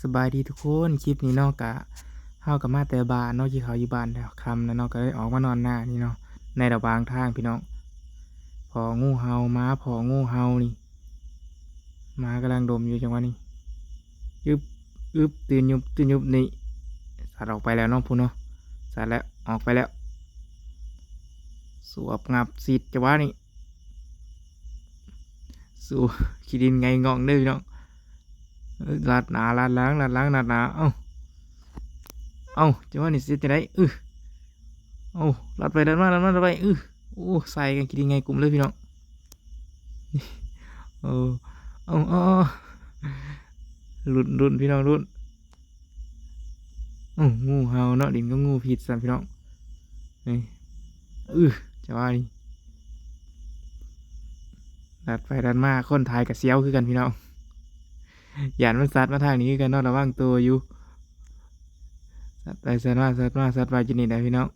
ສະບາຍດີທຸກຄົນ ຄລິບນີ້ເນາະ ກະ ເຮົາກະມາແຕ່ບ້ານເນາະ ກິນເຂົ້າຢູ່ບ້ານແລ້ວ ຄ່ຳແລ້ວເນາະ ກະເລີຍອອກມານອນນານີ້ເນາະ ໃນລະຫວ່າງທາງພີ່ນ້ອງ ພໍ້ງູເຫົ່າມາ ພໍ້ງູເຫົ່ານີ້ ໝາກຳລັງດົມຢູ່ຈັງຫວະນີ້ ອຶບ ອຶບ ຕື່ນຍຸບ ຕື່ນຍຸບນີ້ ສັດອອກໄປແລ້ວເນາະ ພຸ້ນເນາະ ສັດແລ້ວ ອອກໄປແລ້ວ ສວບງັບຊິດ ຈັງຫວະນີ້ ສູ້ ຂີ້ດິນໄຫງ່ອງເດີພີ່ນ້ອງ ລັດໜ້າລັດຫຼັງ ລັດຫຼັງລັດໜ້າ ເອົ້າ ເອົ້າ ຈັງຫວະນີ້ຊິເຮັດຈັ່ງໃດ ອື ເອົ້າ ລັດໄປລັດມາ ລັດມາລັດໄປ ອື ໂອ້ ໃສ່ກັນ ຂີ້ດິນໄຫງ່ກຸ້ມເລີຍພີ່ນ້ອງ ເອົາ ເອົາ ເອົາ ລຸ້ນ ລຸ້ນ ພີ່ນ້ອງ ລຸ້ນ ເອົ້າ ງູເຫົ່າເນາະ ຫຼິ້ນກັບງູພິດຊ້ຳພີ່ນ້ອງ ນີ້ ອື ຈັງຫວະນີ້ ລັດໄປລັດມາ ຄົນຖ່າຍກະສຽວຄືກັນພີ່ນ້ອງ ຢ້ານມັນສັດມາທາງນີ້ຄືກັນເນາະ ລະວັງໂຕຢູ່ ສັດໄປສັດມາ ສັດມາ ສັດໄປຢູ່ນີ້ແຫຼະພີ່ນ້ອງ